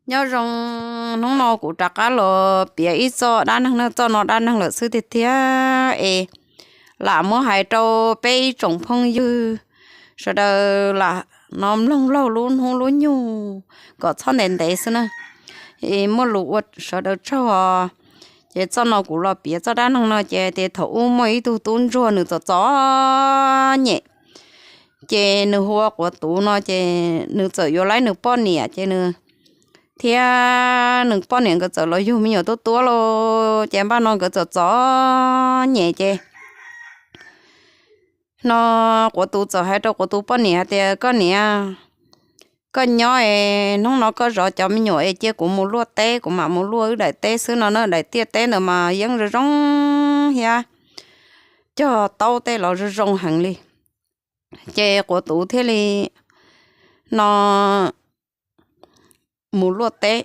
Nyob zoo, hnub no kuv rov qab los piav ib txoj dab neeg no, txoj no dab neeg lawm xwb tiag tiag es lam muab hais rau peb ib tsoom phooj ywg sawv daws lam no mloog laug lub hnub lub nyoog kom txhob ntev ntev xwb na, es muaj lus ua sawv daws tsaug os. Ces txoj no kuv los piav txoj dab neeg no ces tias thaum ub muaj ib tug tub ntsuag nws txom txom nyem, ces nws hu ua Quav Tuv no ces nws txawm yuav laib nws poj niam ces nws thiab nws poj niam nkawd txawm los yug me nyuam tuab tuab lauj, ces npaj no nkawd txom txom nyem ces no Quav Tuv txawm hais rau Quav Tuv poj niam hais tias, Koj niam, koj nyob es hnub no koj zov cov me nyuam es cia kuv mus luaj teb, kuv mam mus luaj wb daim teb xwb no na, daim tiaj teb ntawd mas yeeb zoo zoo thiab cog taub tej los zoo zoo heev li. Ces Quav Tuv thiaj li no mus luaj teb.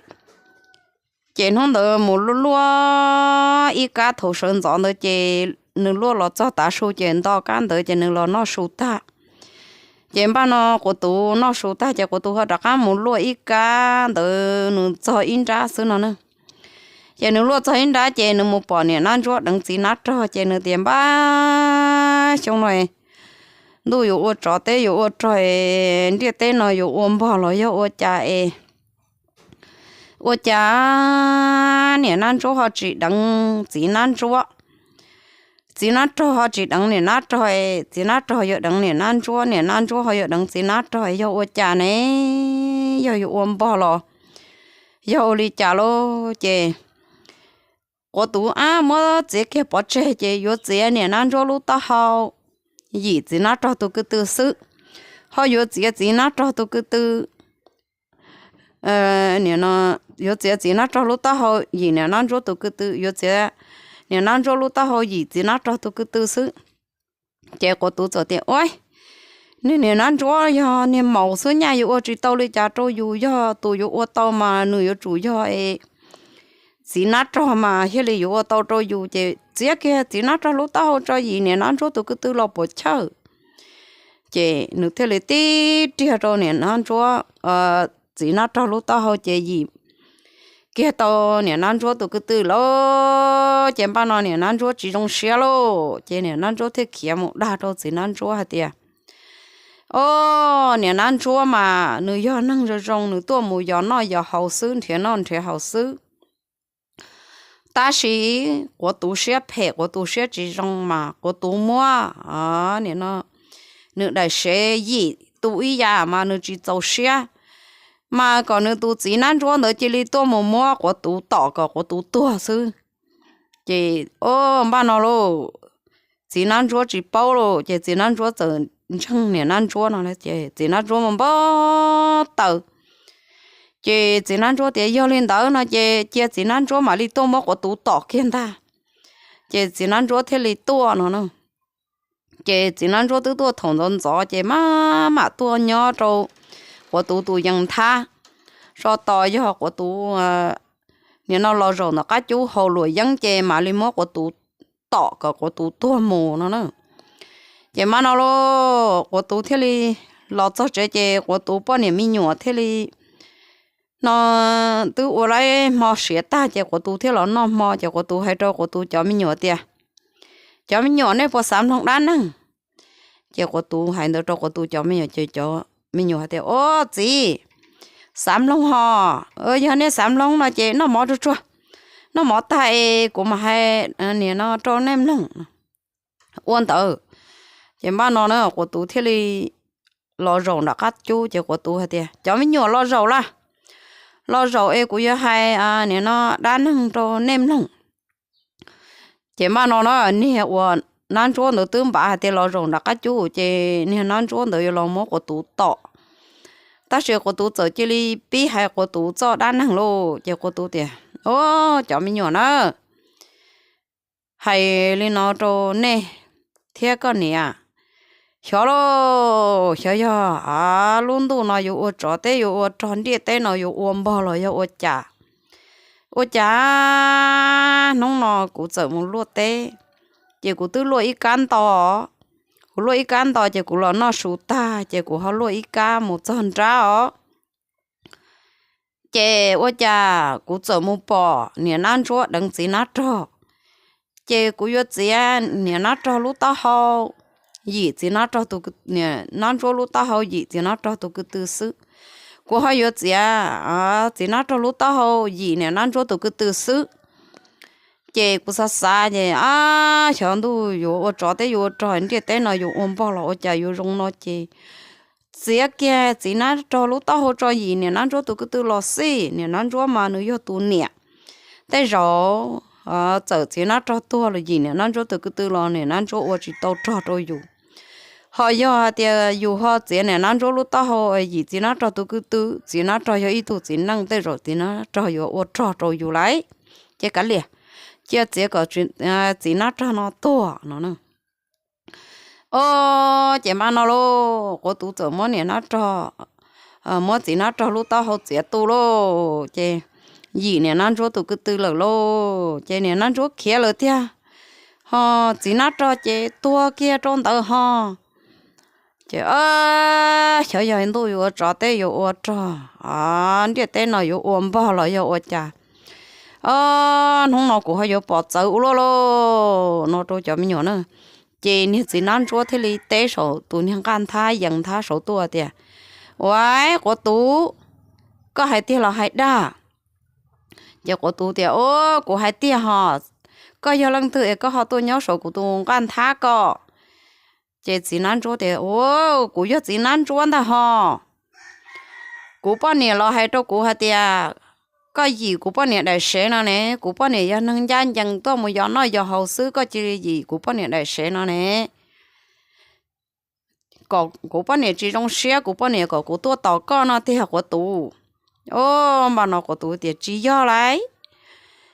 Ces hnub ntawd mus luaj luaj ib kab thaum sawv ntxov ntawd ces nws luaj los txog tav su ces nto kab ntawd ces nws los noj su tag. Ces npaj no Quav Tuv noj su tag ces Quav Tuv ho rov qab mus luaj ib kab ntawd nws txog ib nrab xwb no na. Ces nws luaj txog ib nrab ces nws mus pom niam Nab Ntsuab deev txiv Nab Rog ces nws tias, Npab, xyoo no ntuj yuav ua tsov teb yuav ua rog, ntiaj teb no yuav ua npog los yog ua cas es ua cas niam Nab Ntsuab ho tsis deev txiv Nab Ntsuab, txiv Nab Rog ho tsis deev niam Nab Rog, txiv Nab Rog yuav deev niam Nab Ntsuab, niam Nab Ntsuab ho yuav deev txiv Nab Rog, yog ua cas ne? Yog yuav ua npog los yog ua li cas lauj? Ces Quav Tuv ab muab txiav kiag pov tseg ces yuav txiav niam Nab Ntsuab lub taub hau yim txiv Nab Rog tus kwv tw xwb, ho yuav txiav txiv Nab Rog tus kwv tw yuav txiav txiv Nab Rog lub taub hau yim niam Nab Ntsuab tus kwv tw, yuav txiav niam Nab Ntsuab lub taub hau yim txiv Nab Rog tus kwv tw xwb. Ces Quav Tuv txawm tias, Ua, niag niam Nab Ntsuab yog niag maum xwb nyaj yuav ua tsis tau li cas rau yus, yog tus yuav ua tau mas nws yuav tsum yog txiv Nab Rog mas thiaj li yuav ua tau rau yus. Ces txiav kiag txiv Nab Rog lub taub hau tso yim niam Nab Ntsuab tus kwv tw los puas chawj? Ces nws thiaj li tib riag rau niam Nab Ntsuab, txiv Nab Rog lub taub hau ces yim kiag tau niam Nab Ntsuab tus kwv tw lawm. Ces npaj no niam Nab Ntsuab tsis zoo siab lauj, ces niam Nab Ntsuab thiaj khiav mus dag rau txiv Nab Ntsuab hais tias, Au, niam Nab Ntsuab mas nws yog neeg zoo zoo, nws tuaj mus yos noj yos haus xwb, nrhiav noj nrhiav haus xwb. Tab sis Quav Tuv siab phem, Quav Tuv siab tsis zoo mas Quav Tuv muab nws daim sev yim tu ib yam mas nws tsis txaus siab, mas kom nws tus txiv Nab Ntsuab ntawd cia li tuaj mus muab Quav Tuv tom kom Quav Tuv tuag xwb. Ces, o, npaj no lauj, txiv Nab Ntsuab tsis paub lauj, ces txiv Nab Ntsuab txawm ntseeg niam Nab Ntsuab no, ces txiv Nab Ntsuab mus npau taws. Ces txiv Nab Ntsuab tias, Yog li ntawd no ces cia txiv Nab Ntsuab mam li tuaj muab Quav Tuv tom kiag ntag. Ces txiv Nab Ntsuab thiaj li tuaj no. Ces txiv Nab Ntsuab twb tuaj thaum ntxov ntxov ces maj mam tuaj nyob rau Quav Tuv tus yees nthab, so tos yog Quav Tuv nim no los zaum ntawm qab cub haus luam yeeb ces mam li muab Quav Tuv tom kom Quav Tuv tuag mus no na. Ces mas no lauj, Quav Tuv thiaj li los txog tsev ces Quav Tuv poj niam me nyuam thiaj li no twb ua laib hmo siav tag ces Quav Tuv thiaj los noj hmo. Ces Quav Tuv hais rau Quav Tuv cov me nyuam tias, Cov me nyuam, nej puas xav mloog dab neeg? Ces Quav Tuv hais ntawd rau Quav Tuv cov me nyuam ces cov me nyuam hais tias, O, txiv, xav mloog hos, yog nej xav mloog no ces noj mov tsuag tsuag, noj mov tag es kuv mam hais nim no rau nej mloog. Ua ntawd ces npaj no na Quav Tuv thiaj li los zaum nram qab cub ces Quav Tuv hais tias, Cov me nyuam, los zaum lauj, los zaum es kuv yuav hais nim no dab neeg rau nej mloog. Ces npaj no na niag uas Nab Ntsuab ntawd twb npav hais tias los zaum nram qab cub ces niag Nab Ntsuab ntawd yuav los muab Quav Tuv tom, tab sis Quav Tuv txawm cia li pib hais Quav Tuv txoj dab neeg lauj. Ces Quav Tuv tias, O, cov me nyuam na, hais li no rau nej thiab koj niam, xyov lauj, xyov yog lub ntuj no yuav ua tsov teb yuav ua rog, ntiaj teb no yuav ua npog los yog ua cas. Ua cas hnub no kuv txawm mus luaj teb, ces kuv twb luaj ib kab nto, kuv luaj ib kab nto ces kuv los noj su tag ces kuv ho luaj ib kab mus txog nrab os. Ces ua cas kuv txawm mus pom niam nab ntsuab deev txiv nab rog, ces kuv yuav txiav niam nab rog lub taub hau yim txiv nab rog tus, niam nab ntsuab lub taub hau yim txiv nab rog tus ko tw xwb. Kuv ho yuav txiav txiv nab rog lub taub hau yim niam nab ntsuab tus ko tw xwb. Ces kuv xav xav ces, ab, xyov ntuj yuav ua tsov teb yuav ua rog, ntiaj teb no yuav ua npog los ua cas yuav zoo no ces txiav kiag txiv nab rog lub taub hau tso yim niam nab ntsuab tus ko tw los xij. Niam nab ntsuab mas nws yog tus niam, tej zaum txawm txiv nab rog tuag los yim niam nab ntsuab tus ko tw los niam nab ntsuab ua tsis tau rog rau yus. Ho yog hais tias yus ho txiav niam nab ntsuab lub taub hau yim txiv nab rog tus ko tw, txiv nab rog yog ib tug txiv neej, tej zaum txiv nab rog yuav ua rog rau yus lawm. Ces kav liam, cia txiav kom txiv nab rog no tuag no. Ob, ces npaj no lauj, Quav Tuv txawm muab niam nab rog, muab txiv nab rog lub taub hau txiav tu lauj, ces yim niam nab ntsuab tus ko tw lawm lauj. Ces niam nab ntsuab khiav lawm tiag, ho txiv nab rog ces tuag kiag rau ntawd ho. Ces, ab, xyov yog ntuj yuav ua tsov teb yuav ua rog, ntiaj teb no yuav ua npog los yog ua cas, ob, hnub no kuv ho yuav pom txawv ua luaj lauj no rau cov me nyuam na. Ces niag txiv nab ntsuab thiaj li teb saum tus niag nqaj nthab yees nthab saud tuaj tias, Ua, Quav Tuv, koj hais tiag los hais dag? Ces Quav Tuv tias, Ua, kuv hais tiag ho, koj yog leej twg es koj ho tuaj nyob saum kuv tus nqaj nthab ko? Ces txiv nab ntsuab tias, Ua, kuv yog txiv nab ntsuab ntag ho. Kuv poj niam los hais rau kuv hais tias koj yim kuv poj niam daim sev no ne, kuv poj niam yog neeg ncaj ncees tuaj mus yos noj yos haus xwb, koj cia li yim kuv poj niam daim sev no ne. Kom kuv poj niam tsis zoo siab, kuv poj niam kom kuv tuaj tos koj no tiag Quav Tuv. Ob, npaj no Quav Tuv tias, Tsis yog lauj,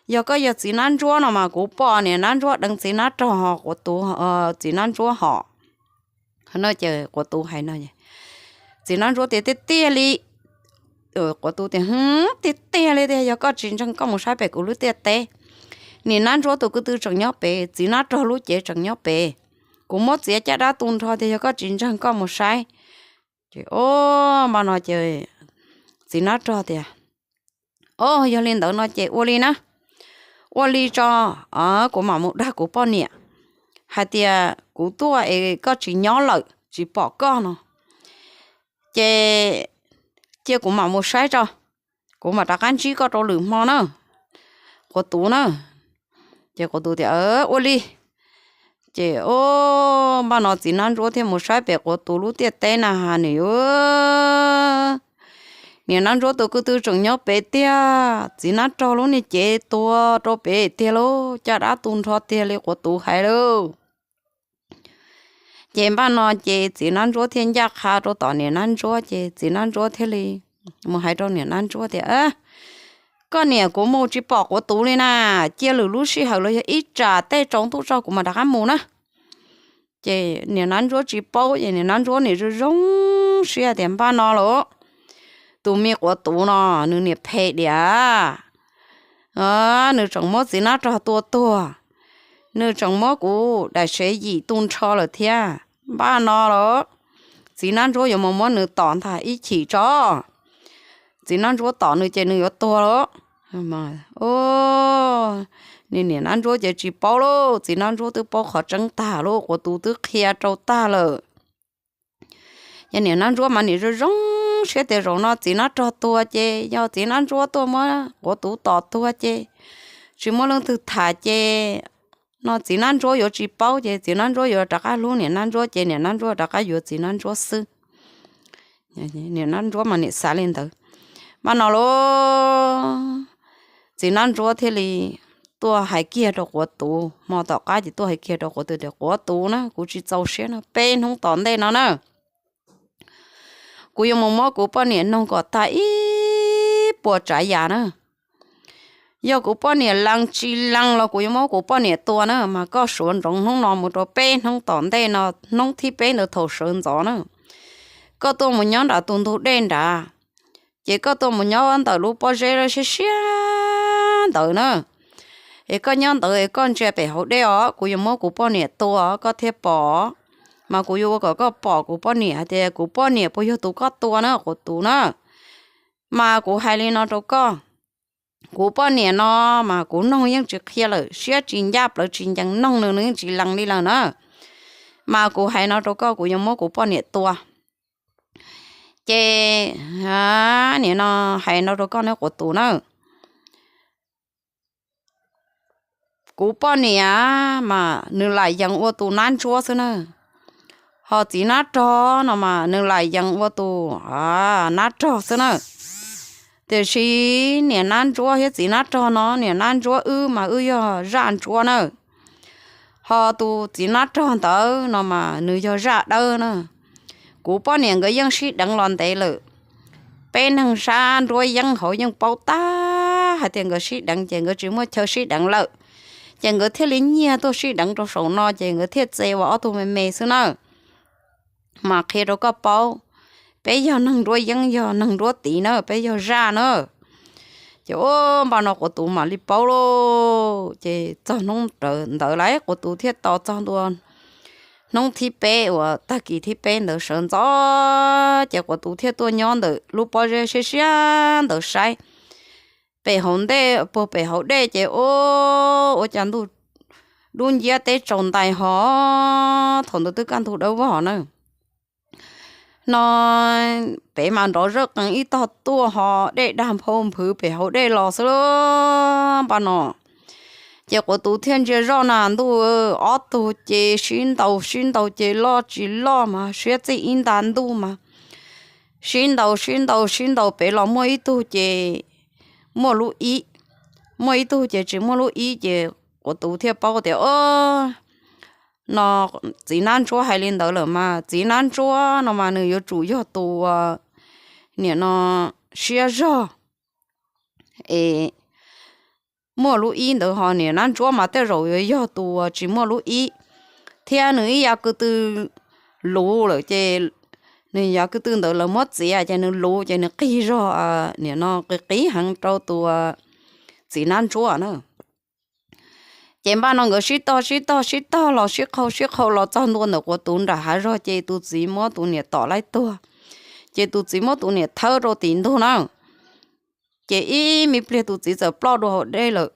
yog koj yog txiv nab ntsuab no mas kuv pom niam nab ntsuab deev txiv nab rog, Quav Tuv, txiv nab ntsuab hos. No ces Quav Tuv hais no, txiv nab ntsuab tias, Tiag tiag li. Quav Tuv tias, Tiag tiag li tiag, yog koj tsis ntseeg koj mus saib pem kuv lub ntiaj teb. Niam nab ntsuab tus ko tw tseem nyob pem, txiv nab rog lub cev tseem nyob pem. Kuv muab txiav caj dab tu nrho tiag, yog koj tsis ntseeg koj mus saib. Ces, ob, npaj no ces txiv nab rog tias, Ob, yog li ntawd no ces ua li na, ua li tso, kuv mam mus dag kuv poj niam hais tias kuv tuaj es koj tsis nyob lawm, tsis pom koj no, ces cia kuv mam mus saib tso, kuv mam rov qab ntsib koj rau lwm hmo na, Quav Tuv na. Ces Quav Tuv tias, Ua li. Ces, ob, npaj no txiv nab ntsuab thiaj mus saib pem Quav Tuv lub ntiaj teb na has nws yuav, niam nab ntsuab tus ko tw tseem nyob pem tiag, txiv nab rog lub niag cev tuag rau pem tiag lauj, caj dab tu nrho tiag li Quav Tuv hais lauj. Ces npaj no ces txiv nab ntsuab thiaj ncaj qha rau tom niam nab ntsuab, ces txiv nab ntsuab thiaj li mus hais rau niam nab ntsuab tias, Koj niam, kuv mus tsis pom Quav Tuv li na, cia lwm lub sij hawm los yog ib tsam tej tsaus ntuj tso kuv mam rov qab mus na. Ces niam nab ntsuab tsis paub, ces niam nab ntsuab nim zoo zoo siab tias, Npaj no lauj, tus me Quav Tuv no nws niam phem diam, nws tseem muab txiv nab rog tua tuag, nws tseem muab kuv daim sev yim tu nrho lawm thiab. Npaj no lauj, txiv nab ntsuab yuav mus muab nws tom ntag ib chim tso. Txiv nab ntsuab tom nws ces nws yuav tuag lauj. Nws niam nab ntsuab ces tsis paub lauj, txiv nab ntsuab twb paub qhov tseeb tag lauj, Quav Tuv twb qhia rau tag lawm. Ces niam nab ntsuab mas nim zoo zoo siab tias zaum no txiv nab rog tuag ces yog txiv nab ntsuab tuaj muab Quav Tuv tom tuag ces tsis muaj leej twg tham ces no txiv nab ntsuab yuav tsis paub ces txiv nab ntsuab yuav rov qab hlub niam nab ntsuab ces niam nab ntsuab rov qab yuav txiv nab ntsuab xwb. Niam nab ntsuab mas nim xav li ntawd. Npaj no lauj, txiv nab ntsuab thiaj li tuaj hais kiag rau Quav Tuv, hmo tom qab ces tuaj hais kiag rau Quav Tuv tias, Quav Tuv na, kuv tsis txaus siab no, peb hnub tom ntej no na, kuv yuav mus muab kuv poj niam noog kom tag ib puas tsav yam na. Yog kuv poj niam lees tsis lees los kuv yuav muab kuv poj niam tua na, mas koj suav ntsoov hnub no mus rau peb hnub tom ntej no, hnub thib peb ntawd thaum sawv ntxov na, koj tuaj mus nyob nram tus ntug dej nrad, ces koj tuaj mus nyob ntawm lub pob zeb siab siab ntawd na, es koj nyob ntawd es koj ntsia pem hauv dej os, kuv yuav muab kuv poj niam tua koj thiaj pom, mas kuv yuav ua kom koj pom kuv poj niam hais tias kuv poj niam puas yog tus koj tua na, Quav Tuv na. Mas kuv hais li no rau koj, kuv poj niam no mas kuv noog yeej tsis qhia lawm, siab tsis ncaj plawv tsis ncees, noog nws nws yeej tsis lees li lawm na. Mas kuv hais no rau koj, kuv yuav muab kuv poj niam tua. Ces nim no hais no rau koj ne, Quav Tuv na, kuv poj niam mas nws lam yees ua tus nab ntsuab xwb na. Ho txiv nab rog no mas nws lam yees ua tus nab rog xwb na. Tiam sis niam nab ntsuab thiab txiv nab rog no, niam nab ntsuab wb mas wb yog zaj ntsuab na. Ho tus txiv nab rog ntawd no mas nws yog zaj dawb na. Kuv poj niam nkawd yeej sib deev los ntev lawm. Peb neeg sab nruab yeeb hauv yeej paub tag hais tias nkawd sib deev ces nkawd tsis muaj chaw sib deev lawm, ces nkawd thiaj li nyiag tuaj sib deev rau saum no ces nkawd thiaj txev ua ob tug me me xwb na. Mas qhia rau koj paub, peb yog neeg nruab yeeb yog neeg nruab tiv na, peb yog zaj na. Ces ua npaum no Quav Tuv mam li paub lauj. Ces txog hnub ntawd lawm Quav Tuv thiaj tos txog ntua hnub thib peb uas tag kis thib peb ntawd sawv ntxov ces Quav Tuv thiaj tuaj nyob ntawm lub pob zeb siab siab ntawd saib pem hauv ntej, puag pem hauv dej ces ua, ua cas ntuj dub nciab teb tsaus ntais ho, thaum ntawd twb kaj ntug dawb vog na. No pem mas nrov zawj qees ib tog tuaj ho dej dag nphau nphwv pem hauv dej los xwb npaum no. Ces Quav Tuv thiaj ntsia zoj na ntuj, ob tug ces sib ntaus sib ntaus ces loj tsis loj mas siab txij ib nta ntuj mas sib ntaus sib ntaus sib ntaus pem los muaj ib tug ces muaj lub ib, muaj ib tug ces tsis muaj lub ib ces Quav Tuv thiaj paub tias, o, no txiv nab ntsuab hais li ntawd lawm mas txiv nab ntsuab no mas nws yuav tsum yog tus nim no siab zog es muaj lub ib ntawd, ho niam nab ntsuab mas tej zaum yuav yog tus tsis muaj lub ib, thiab nws ib yav kwv tw luv lawm ces nws yav kwv tw ntawd lawv muab txiav ces nws luv ces nws qig zog nim no qis qis heev rau tus txiv nab ntsuab na. Ces npaum no nkawd sib tog sib tog sib tog los sib qhau sib qhau los txog ntua ntawm Quav Tuv nram hav zog ces tus txiv muab tus niam tom laib tuag, ces tus txiv muab tus niam thawb rau tim ntug na. Ces ib me pliag tus txiv txawm ploj dua hauv dej lawm.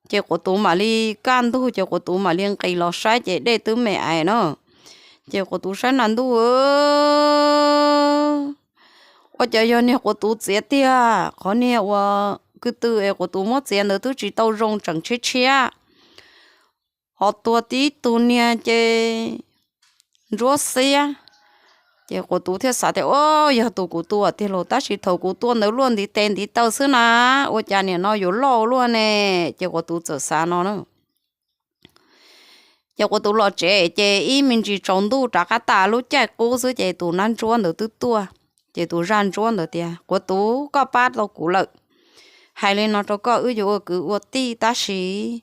Ces Quav Tuv mam li kaj ntug ces Quav Tuv mam li nqis los saib ces dej twb me ais na. Ces Quav Tuv saib na ntuj, ua cas yog niag Quav Tuv txiav tiag, qhov niag uas kwv tw es Quav Tuv muab txiav ntawd twb tsis tau zoo tseem tshiab tshiab, ho tuag tib tug niag ces ntsuab xiab. Ces Quav Tuv thiaj xav tias, o, yog tus kuv tua tiag lauj, tab sis thaum kuv tua ntawd luaj ntiv tes ntiv taw xwb na, ua cas nim no yuav loj ua luaj ne? Ces Quav Tuv txawm xav no na. Ces Quav Tuv los tsev ces ib me ntsis tsaus ntuj rov qab tas lub caij qub xwb ces tus nab ntsuab ntawd twb tuaj. Ces tus zaj ntsuab ntawd tias, Quav Tuv, koj pab tau kuv lawm. Hais li no rau koj, wb yuav ua kwv ua tij tab sis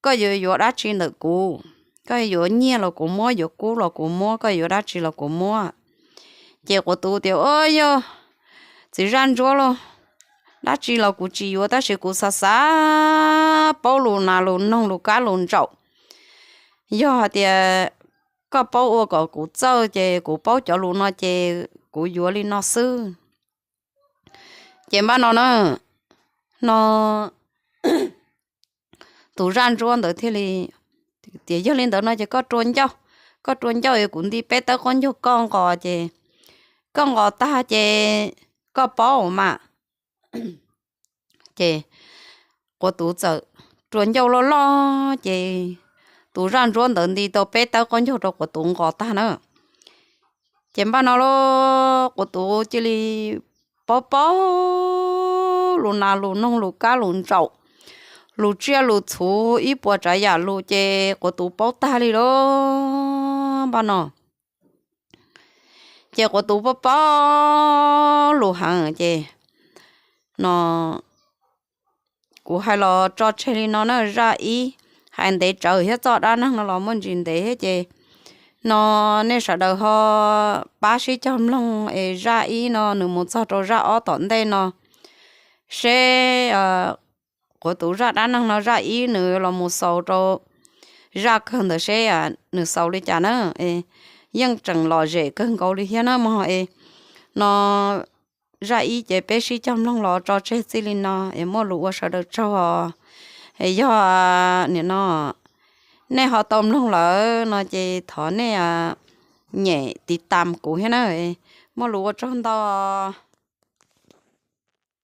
koj yuav yuav dab tsi ntawm kuv? Koj yuav nyiaj los kuv muab, yuav kub los kuv muab, koj yuav dab tsi los kuv muab. Ces Quav Tuv tias, o, yog txiv zaj ntsuab lauj, dab tsi los kuv tsis yuav tab sis kuv xav xav paub lus nas lus noog lus kab lus ntsaum. Yog hais tias koj paub ua kom kuv txawj ces kuv paub cov lus no ces kuv yuav li no xwb. Ces npaum no na, no tus zaj ntsuab ntawd thiaj li tias, yog li ntawd no ces koj rua ncauj, koj rua ncauj es kuv nti peb tawb qaub ncaug koj nqos ces koj nqos tag ces koj paub mas. Ces Quav Tuv txawm rua ncauj loj loj ces tus zaj ntsuab ntawd nti tau peb tawb qaub ncaug rau Quav Tuv nqos tag na. Ces npaum no lauj, Quav Tuv cia li paub paub lus nas lus noog lus kab lus ntsaum, lus tsiaj lus txhu ib puas tsav yam lus ces Quav Tuv paub tag li lauj npaum no. Ces Quav Tuv paub paub lus heev ces no kuv hais los tso tseg li no na zaj ib, hais ntev tsawv thiab txoj dab neeg no los muaj ntsis ntev thiab ces no nej sawv daws ho pab sib cog mloog es zaj ib no nws mus txog rau zaj ob tom ntej no seb Quav Tuv zaj dab neeg no zaj ib nws los mus xaus rau zaj kawg ntawd seb nws xaus li cas na. Yeej tseem lom zem kawg nkaus li thiab na mog es no zaj ib ces peb sib cog mloog los tso tseg txij li no es muaj lus ua sawv daws tsaug os. Es yog nim no nej ho tau mloog lawm no ces thov nej nyem tiv tam kuv thiab na. Muaj lus ua tsaug ntau.